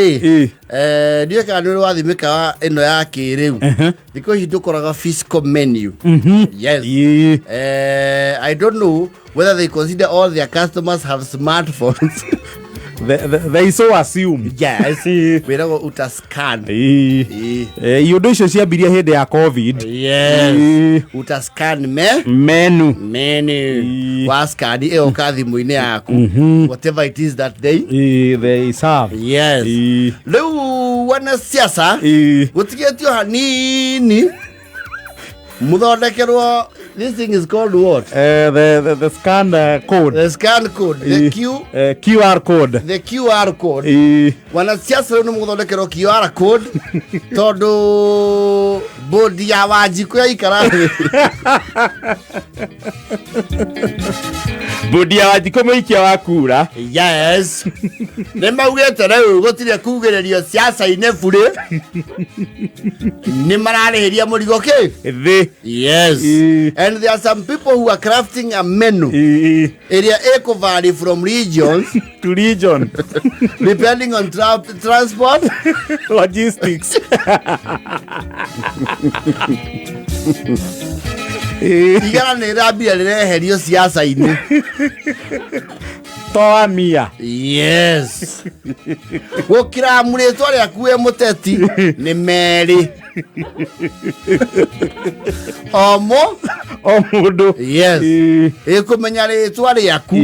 Rĩ ndiũĩ kana nĩ ũrĩ wathiĩ mĩkawa ĩno ya kĩrĩu. Thikũ ici ndũkoraga physical menu. Yes. I don't know whether they consider all their customers have smartphones. They so assume. Yes. Wĩragwo uta scan. Iũndũ icio ciambirie hĩndĩ ya COVID. Yes. Uta scan me menu. Menu. Wa scan ĩgoka thimũ-inĩ yaku, whatever it is that day They serve. Yes. Rĩu wanasiasa gũtigĩtio hanini muthondekerwo, this thing is called what? The scan code. The scan code, the Q QR code. The QR code. Wanasiasa rĩu nĩ mũgũthondekerwo QR code tondũ bodi ya Wanjikũ yaikara thĩ. Bodi ya Wanjikũ, mũikia wa kura. Yes, nĩ maugĩte rĩu gũtirĩ kugĩrĩrio siasa-inĩ burĩ, nĩ mararĩhĩria mũrigo kĩ thĩ. Yes. And there are some people who are crafting a menu ĩrĩa ĩkũvary from regions to region depending on transport logistics. Igana nĩ rĩrambia rĩreherio siasa-inĩ. Toa mia. Yes, gũkiramu rĩtwa rĩaku wĩ mũteti nĩ merĩ o mũ o mũndũ. Yes. Ĩkũmenya rĩtwa rĩaku.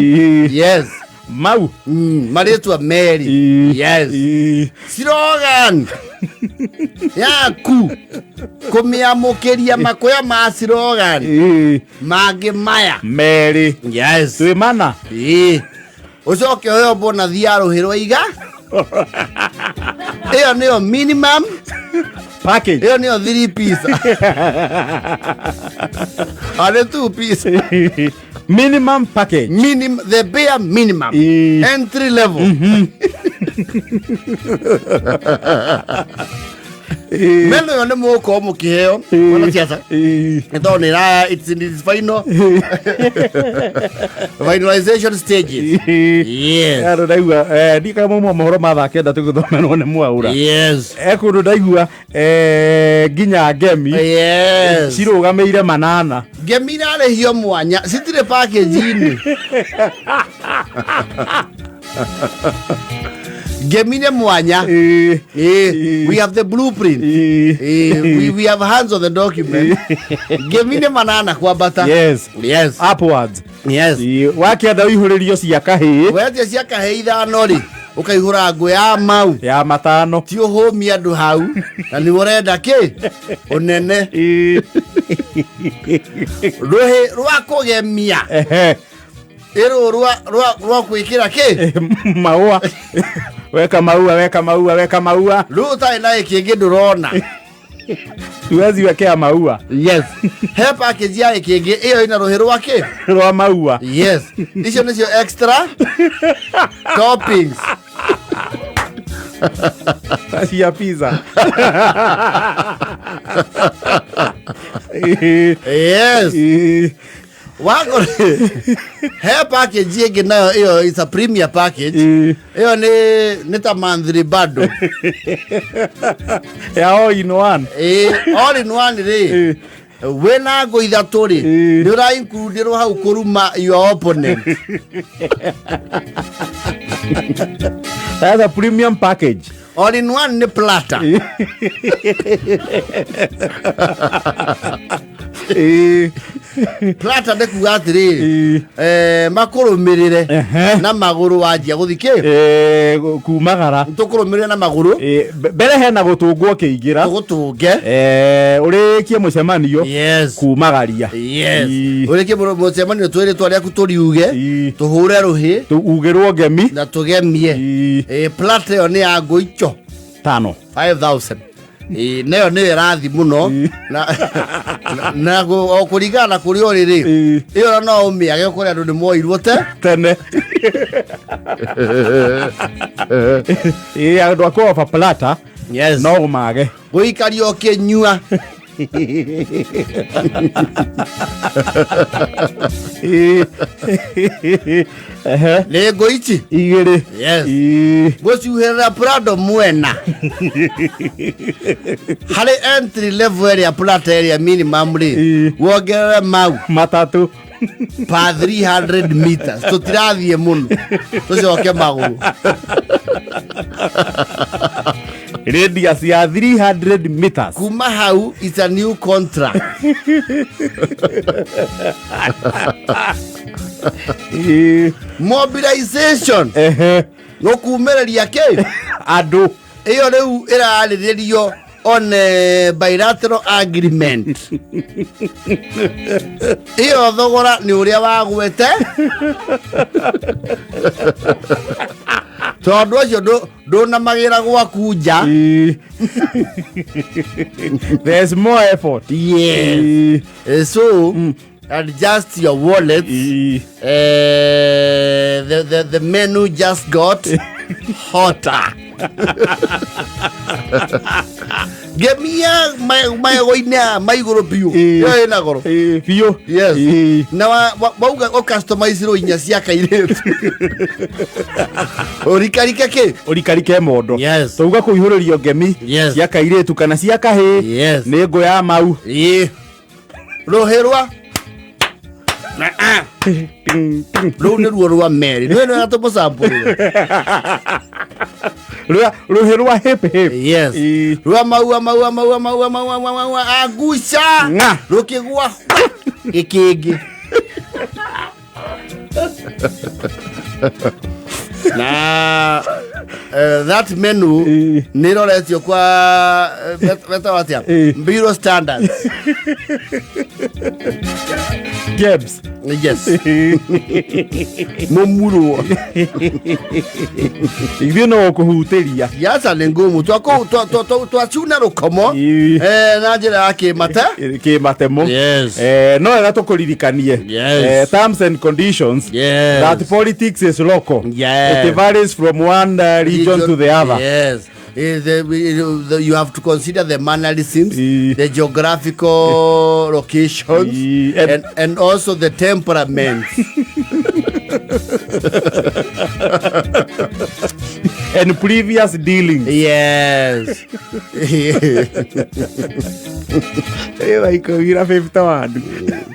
Yes. Mau Marĩtwa merĩ. Yes. Slogan yaku kũmĩamũkĩria makoya ma slogan mangĩ maya merĩ. Yes. Twĩ mana. Ũcoke ũheo bonathi ya rũhĩ rwa iga, ĩyo nĩyo minimum package. Ĩyo nĩyo three piece arĩ two piece. Minimum package. The bare minimum. Entry level meno ĩyo nĩ mũgũkorwo mũkĩheo mwanasiasa nĩ tondũ nĩ ĩra it's in its final finalization stages. Yes. Andũ ndaigua ndikaga mauma mohoro ma thaa 9 tũgĩthomerwo nĩ Mwaũra. Yes. Kũndũ ndaigua nginya ngemi cirũgamĩire manana. Ngemi irarĩhio mwanya, citirĩ package-inĩ. Ngemi nĩ mwanya. We have the blueprint. We have hands on the document. Ngemi nĩ manana kwambata. Yes. Yes. Upwards. Yes. Wakĩenda ũihũrĩrio cia kahĩĩ. Wetia cia kahĩĩ ithano rĩ, ũkaihũra ngũ ya mau ya matano. Ti ũhũmi andũ hau na nĩ ũrenda kĩ ũnene. Rũhĩ rwa kũgemia. Ĩrũ rwa gwĩkĩra kĩ? Maũa, weka maua, weka maua, weka maua. Rĩu ũtarĩ na ĩkĩngĩ ndũrona. Tuwezi wekea maua. Yes, he package ya ĩkĩngĩ ĩyo ĩna rũhĩ rwa kĩ? Rwa maua. Yes, icio nĩcio extra toppings. Cia pizza. Yes. Wako he package ĩngĩ nayo, ĩyo is a premier package. Ĩyo nĩ ta monthly bado ya all in one. Ĩĩ, all in one rĩ, wĩna ngũ ithatũ rĩ, nĩ ũra include hau kũruma your opponent. That's a premium package. All in one nĩ platter. Platter nĩ kuga atĩrĩrĩ, makũrũmĩrĩre na magũrũ wanjia gũthi kĩ? Kumagara. Tũkũrũmĩrĩre na magũrũ. Mbere hena gũtũngwo ũkĩingĩra. Tũgũtũnge. Ũrĩkie mũcemanio. Yes. Kumagaria. Yes. Ũrĩkie mũcemanio twĩ rĩtwa rĩaku tũriuge, tũhũre rũhĩ, ugĩrwo ngemi na tũgemie. Platter ĩyo nĩ ya ngũ ico tano. 5000. Ĩĩ, nayo nĩyo ĩrathi mũno na o kũringana na kũrĩa ũrĩ rĩ, ĩyo ona no ũmĩage kũrĩa andũ nĩ moirwo te tene. Andũ a kũoba plata. Yes. No ũmage. Gũikaria ũkĩnyua. Ehe. Nĩ ngũ ici. Igĩrĩ. Yes. Ĩĩ. Gũcuhĩrĩra Prado mwena harĩ entry level ĩrĩa plata ĩrĩa minimum rĩ, Ĩĩ. wongerere mau matatũ pa 300 meters, tũtirathiĩ mũno, tũcoke magũrũ. Radius ya 300 meters. Kuma hau it's a new contract. Ĩĩ. Mobilization. Ehe. Gũkumĩrĩria kĩ andũ. Ĩyo rĩu ĩrarĩrĩrio on bilateral agreement. Ĩyo thogora nĩ ũrĩa wagwete, tondũ ũcio ndũnamagĩra gwaku nja. Ĩĩ. There's more effort. Yes. Ĩĩ. So adjust your wallet. Ĩĩ. The menu just got hotter. Ngemia maego-inĩ ma igũrũ biũ. Ĩĩ. Ĩyo ĩna goro. Ĩĩ, biũ. Yes. Ĩĩ. Na wauga ũcustomize inya cia kairĩtu, ũrikarike kĩ. Ũrikarike mondo. Yes. Tauga kũihũrĩrio ngemi Yes. cia kairĩtu kana cia kahĩĩ Yes. nĩ ngũ ya mau. Ĩĩ, rũhĩ rwa rũu nĩruo rwa Mary nĩ wega tũmũcampũrĩre. Rũhĩ rwa hip hip. Yes. Ĩĩ. Rwa maua maua maua maua maua maua anguca. Ng'a. Rũkĩgwa gĩkĩngĩ na that menu Ĩĩ. nĩ ĩroretio kwa betagwo atĩa? Ĩĩ. Bureau standards. Kebs. Yes, mũmurwo. Ithuĩ no kũhutĩria. Siasa nĩ ngumu, twacuna rũkomo. Ĩĩ. Na njĩra ya kĩmate. Kĩmatemo. Yes. No wega tũkũririkanie Yes. terms and conditions Yes. that politics is local. Yes. It varies from one region to the other. Yes. You have to consider the mannerisms, the geographical locations, and also the temperaments. And previous dealings. Yes. Ĩyo 51.